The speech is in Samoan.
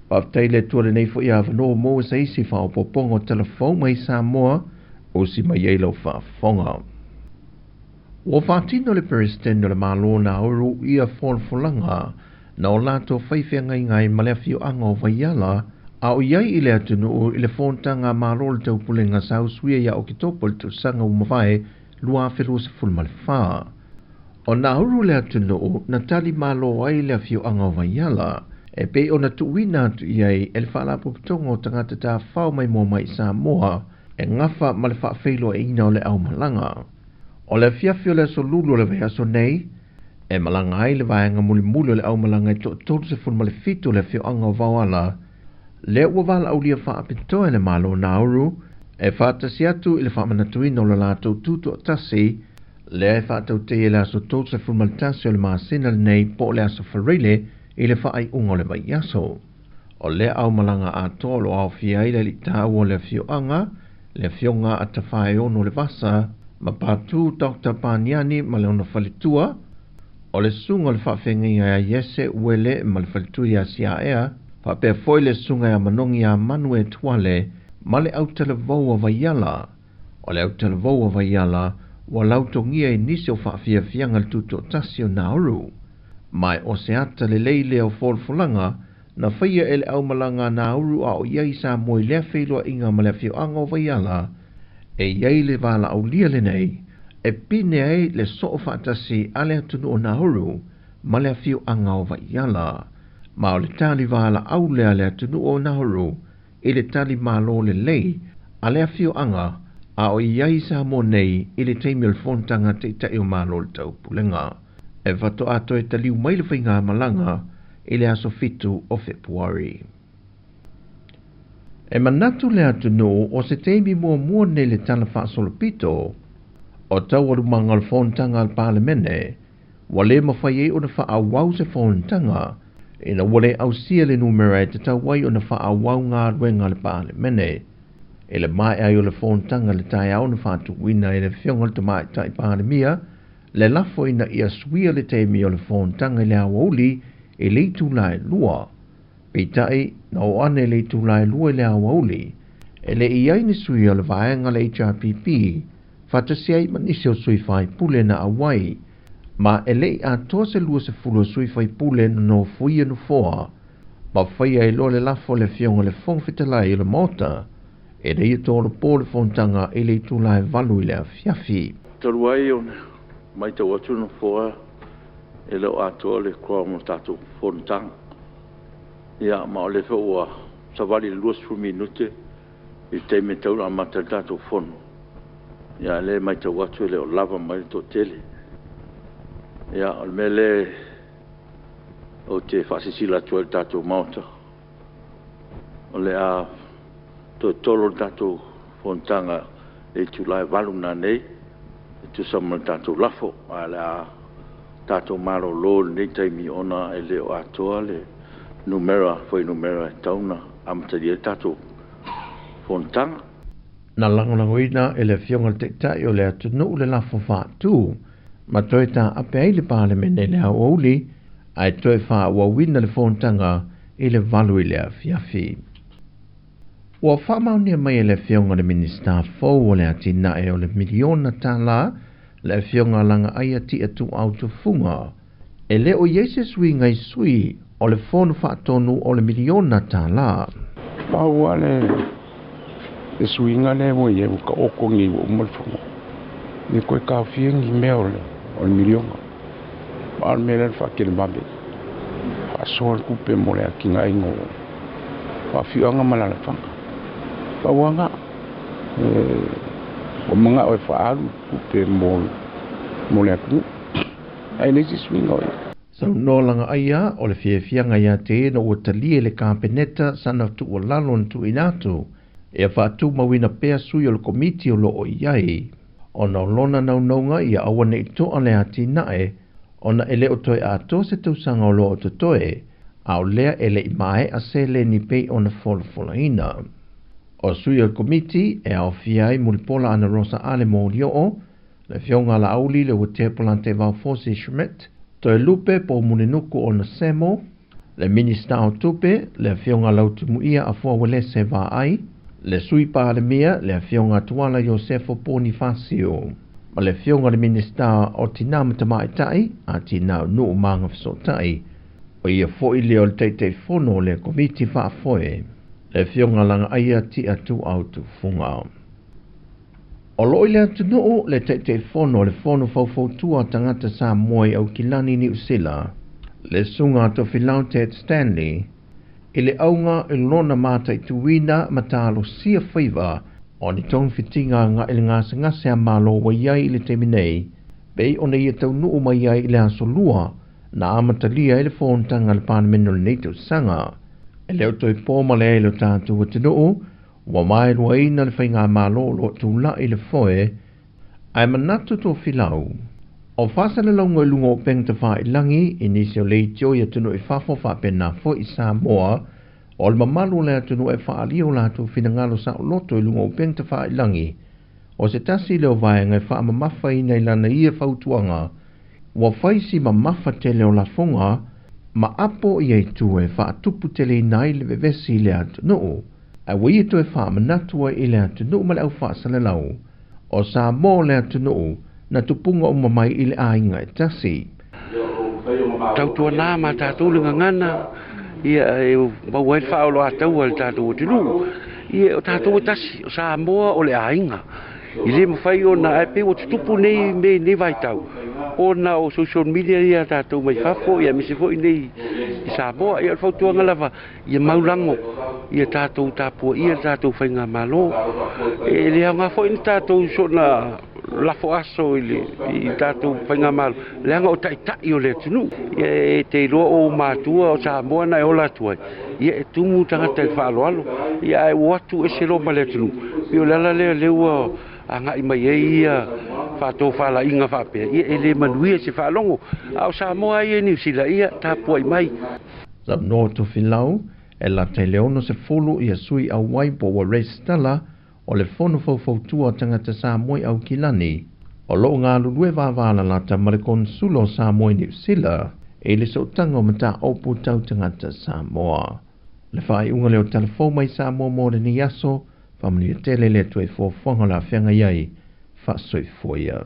Faafetai le Atua i lenei foi avanoa ua maua se isi faaopoopoga o tala fou mai Samoa usi mai ai lau faafofoga. Ua faatino le Peresetene o le Malo Nauru ia folafolaga na o latou faifeagaiga ai ma le afioaga o Vaiala a o i ai i le atunuu i le fonotaga a Malo o le Taupulega sa usuia ia Oketopa i le tausaga ua mavae 2024. O Nauru le atunuu na tali malo ai le afioaga o Vaiala e pei ona tuuina atu i ai e le Faalapotopotoga o Tagata Tafafao Maimoa mai i Samoa e gafa ma le faafeiloaiina o le aumalaga. O le afiafi o le aso Lulu o le vaiaso nei, e malaga ai le vaega mulimuli o le aumalaga e toa-37 o le afioaga o Vaoala, lea ua valaaulia faapitoa e le Malo o Nauru e faatasi atu i le faamanatuina o le latou tutoatasi, lea e faatautaia i le aso 31 o le masina lenei po o le aso Faraile i le faaiuga o le vaiaso. O lea aumalaga atoa o lo o aofia ai le alii taua o le afioaga, le afioga a Tafaeono Levasa, ma Patu Dr. Paniani ma le ona faletua, o le susuga o le faafeagaiga ia Iese Uele ma le faletua ia Siaea, faapea foi le susuga ia Manogi ia Manu e Tuale ma le autalavou a Vaiala. O le autalavou a Vaiala ua lautogia i nisi o faafiafiaga le tutoatasi o Nauru. Ma o se ata lelei lea o folafolaga na faia e le aumalaga a Nauru a o i ai Samoa i lea feiloaiga ma le afioaga o Vaiala, e i ai le valaaulia lenei e pine ai le soo faatasi a le atunuu o Nauru ma le afioaga o Vaiala. Ma o le tali valaau lea a le atunuu o Nauru i le tali malo lelei a le afioaga a o i ai Samoa nei i le taimi o le fonotaga Taitai o Malo o le Taupulega. E faatoa toe taliu mai le faigamalaga i le aso 7 o Fepuari. E manatu le atunuu o se taimi muamua nei le tala faasolopito o taualumaga o le fonotaga a le Palemene, ua le mafai ai ona faaauau se fonotaga ina ua le ausia le numera e tatau ai ona faaauau galuega a le Palemene. I le maea ai o le fonotaga i le taeao na faatuina e le afioga i le Tamaitai Palemia le lafo ina ia suia le taimi o le fonotaga i le aoauli i le itula e 2. Peitai, na oo ane i le itula e 2 i le aoauli, e le i ai ni sui o le vaega le HRPP, faatasi ai ma nisi o sui faipule na auai, ma e le i atoa se 20 o sui faipule na nofoia nofoa, ma faia ai loa le lafo a le afioga i le Fofoga Fetalai o le Maota, e le ia tolopo le fonotaga i le itula e 8 i le afiafi. Talu ai ona matau atu le nofoa e le o atoa le quorum o le tatou fonotaga. Ia, ma o lea foi ua savali i le 20 minute i le taimi e tatau ona amata ai le tatou fono. Ia, a o lea e matau atu e le o lava mai le toatele. Ia, o le mea lea ou te faasilasila atu ai i le tatou Maota, o le a toe tolo le tatou fonotaga i le itula e 8:00 nanei e tusa ma le tatou lafo. Ae o le a tatou malolo i lenei taimi ona e le o atoa le numera, fuainumera e tatau ona amatalia ai le tatou fonotaga. Na lagolagoina e le afioga i le Taitai o le atunuu le lafo faatu ma toe taape ai le Palemene i le aoauli ae toe faaauauina le fonotaga i le 8 i le afiafi. Ua faamaonia mai e le afioga i le Minisita fou o le atinae o le miliona tala le afioga Lagaaia Tia Tuuau Tufuga. E le o i ai se suiga i sui o le fono faatonu o le miliona tala. Pau lava le suiga lea ua i ai ua taoto nei ua uma le fono. Le toe taofia ni mea o le miliona. A o le mea lea na faatelevave. Faasoa le tupe mo le atinaeina o faafioaga ma alaalafaga. Pau lava lena. Ua manao e faaalu tupe mo le atunuu. Ae leai se suiga o i ai. Saunoa Lagaaia o le fiafiaga ia te ia ina ua talia e le Kapeneta sana tuualalo na tuuina atu ia faatumauina pea sui o le komiti o lo o i ai, ona o lona naunauga ia aua ne i toa le atinae ona e le o toe atoa se tausaga o lo o totoe, a o lea e le i maea seleni pei ona folafolaina. O sui o le komiti e aofia ai Mulipola Ana Rosa Ale Molioo, le afioga Laauli le Uatea Polante Vaofosi Schmidt, Toelupe Poumulinuku Onesemo, Le Minista o Tupe, le Afioga Lautimuia Afoa Uelese Vaai, le Sui Palemia, le Afioga Tuala Iosefo Ponifasio, ma le Afioga le Minista o Tina ma Tamaitai, Atinae o Nuu ma Agafesootai, o ia foi lea o le Taitaifono o le Komiti Faafoe, le Afioga Lagaaia Tia Tuuau Tufuga. O loo i le atunuu le Taitaifono o le Fono Faufautua Tagata Samoa i Aukilani Niu Sila, le Susuga Tofilau Ted Stanley, i le auga i lona mataituina ma talosia faiva o ni togafitiga agai i le gasegase a Malo ua i ai i le taimi nei, pei ona ia taunuu mai ai i le aso Lua na amatalia ai le fonotaga a le Palemene o lenei tausaga. E le o toe po ma le ai lo tatou atunuu, ua maeluaina le faigamalo o lo o tulai i le foe, ae manatu Tofilau, o faasalalauga i luga o upega tafailagi i nisi o leitio i atunuu i fafo faapena foi i Samoa, o le mamalu o le atunuu e faaalia o latou finagalo saoloto i luga o upega tafailagi, o se tasi lea o vaega e faamamafaina i lana ia fautuaga, ua fai si mamafa tele o lafoga ma apo ia i tua e faatupu teleina ai le vevesi i le atunuu, ae ua ia toe faamanatu ai i le atunuu ma le au faasalalau, o Samoa o le atunuu na tupuga uma mai i le aiga e tasi. Tautuana ma tatou le gagana ia e maua ai le faaoloataua i le tatou atunuu. Ia o tatou e tasi, o Samoa o le aiga. E le mafai ona, ae pei ua tutupu nei mea i lenei vaitau ona o social media ia a tatou mai fafo ia aemaise foi nei i Samoa. Ia o le fautuaga lava ia maulago ia tatou tapuaia le tatou faigamalo. E le aoga foi ni tatou soona lafo aso i le i tatou faigamalo leaga o taitai o le atunuu. Ia e te iloa o ou matua o Samoa na e ola atu ai, ia e tumu tagata i le faaaloalo, ia ae ua o atu ese loa ma le atunuu. Pei o le ala lea lea ua agai mai ai ia faatofalaiga faapea, ia e le manuia se faalogo. A o Samoa ia i Niu Sila, ia tapuai mai. Saunoa Tofilau, e lata i le 60 ia sui auai po ua resitala o le Fono Faufautua Tagata Samoa i Aukilani, o lo o galulue vavalalata ma le Konesula o Samoa i Niu Sila i le sootaga o mataupu tau tagata Samoa. Le faaiuga lea o Tala Fou mai Samoa mo lenei aso, faamanuia tele le Atua i fuafuaga o le a feagai ai, faasoifua ia.